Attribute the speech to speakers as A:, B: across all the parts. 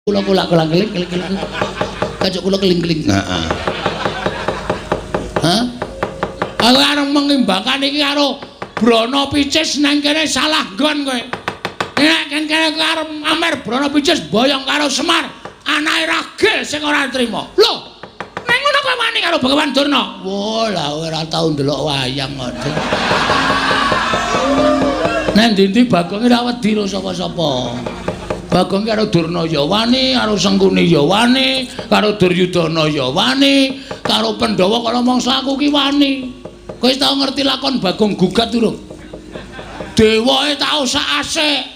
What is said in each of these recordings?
A: Kula kula kula keling keling keling. Kacuk kula keling keling. Heeh. Hah? Aku arep mengimbakan iki karo Brana Picis nang kene salah nggon kowe. Nek kene kowe arep amer Brana Picis boyong karo Semar, anake ragil sing ora trima. Lho, nang ngono kowe wani karo Begawan Durna? Wah, lah ora tau ndelok wayang kok. Nang ndi-ndi Bagong ora wedi karo sapa-sapa. Bagong karo Durna ya wani, karo Sengkuni ya wani, karo Duryudana ya wani, karo Pandhawa kala mangsa aku ki wani. Kowe tau ngerti lakon Bagong gugat durung? Dewae tau sak asik.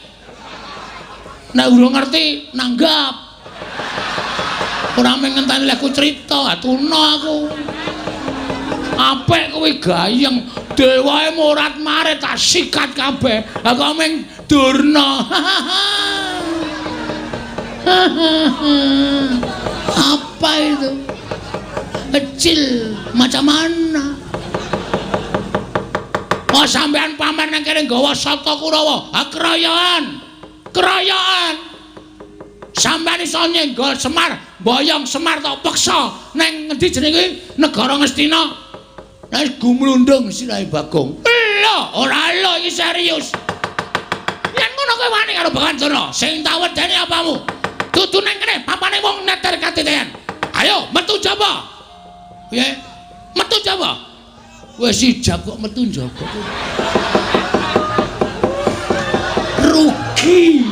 A: Nek urung ngerti nanggap. Ora mung ngenteni lehku crita, atuna aku. Apik kuwi gayeng, dewae morat-marit tak sikat kabeh. Aku mung Durna. Apa itu? Kecil macam mana? Oh sampean pamer nang kene nggawa sata Kurawa. Ha kroyokan. Kroyokan. Sampean iso nyenggol Semar, boyong Semar tok peksa nang ngendi jenenge kuwi? Negara Ngastina. Wis gumlundung sirahe Bagong. Lho, ora lho iki serius. Yen ngono kowe wani karo Begawan Durna, sing tak wedeni apamu? Dudu nang kene papane wong neter katiten. Ayo metu jaba. Piye? Metu jaba. Wis ijab kok metu njaba. Rugi.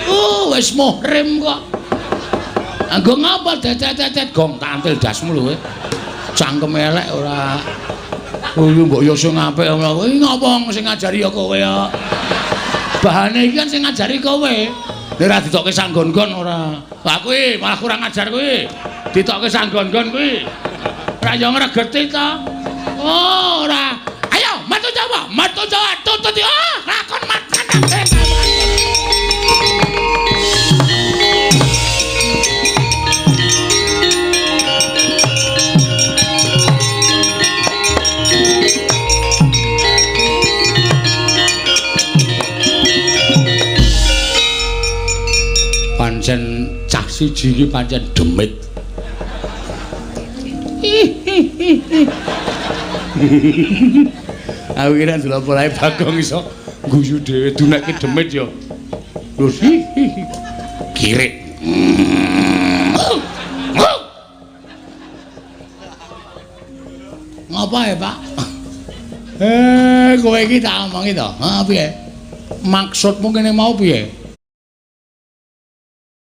A: Oh, wis muhrim kok. Anggo ngapa dedet-dedet gong tak antil dasmu lho kowe. Cangkem elek ora. Oh, mbok yo sing apik ngono. Kuwi ngopo sing ngajari ya kowe ya. Bahane iki kan sing ngajari kowe. Nek ora ditokke sanggon-gon ora. Lah kuwi malah kurang ajar kuwi. Ditokke sanggon-gon kuwi. Ora yo ngregeti ta. Oh, ora. Ayo metu Jawa, metu Jawa tutut. Ah, lakon matan. Pancen cah siji iki pancen demit. Aku kira ndelok polahe Bagong iso guyu dhewe dunekke demit ya. Terus kirik. Ngapa ya, Pak? Kowe iki tak omongi to. Ha piye? Maksudmu kene mau piye?